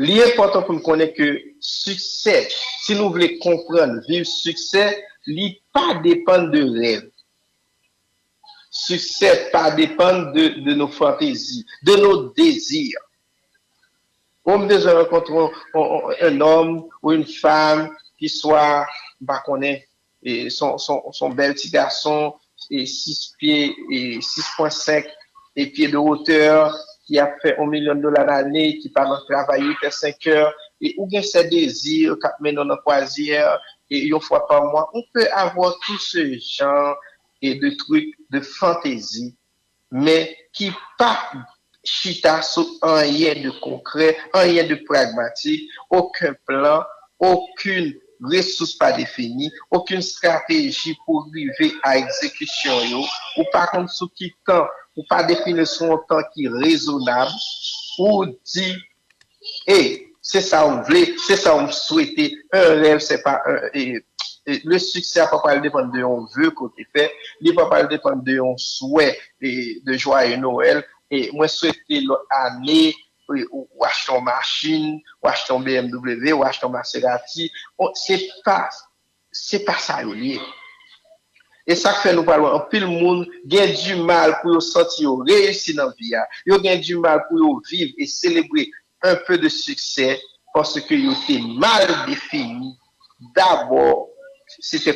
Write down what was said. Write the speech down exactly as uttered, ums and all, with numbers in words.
Li enpòtan pou n konnen ke siksè, si nou vle konprann, viv siksè, li pa depann de rèv. Siksè pa depann de, de nos fantaisies, de nos désirs. Ou m bezwen rankontre yon, yon, yon nonm ou yon fanm ki swa, m pa konnen, e, son, son, son bèl ti gason, e, sis pye, e, sis pwen senk e pye de wotè, ki ap fè yon milyon dola lane, ki pa nan travay uit è, senk è, e ou gen sè dezi k ap mennen w nan kwazyè, e yon fwa pa mwa, on peut avoir tout ce genre et de trucs de fantaisie, men ki pa chita sou anyen de konkrè, anyen de pragmatik, okenn plan, okenn resous pa defini, okenn estrateji pou rive a egzekisyon yo, ou pa konn sou ki tan, ou pa defini sou yon tan ki rezonab, ou di, e se sa ou vle, se sa ou swete, un rêve, c'est pas un, e, e, le succès a pa pral depann de yon ve ke w te fè, li pa pral depann de yon swè, e, de joyeux Noël, e mwen swete lòt ane, e, ou, ou achte yon machin, ou achte yon B M W, ou achte yon Maserati. Bon, se pa, se pa sa yo ye. E sa k fè nou pral wè anpil moun gen di mal pou yo santi yo reyisi nan vi a. Yo gen di mal pou yo viv e selebre un peu de succès paske yo te mal defini dabò, se te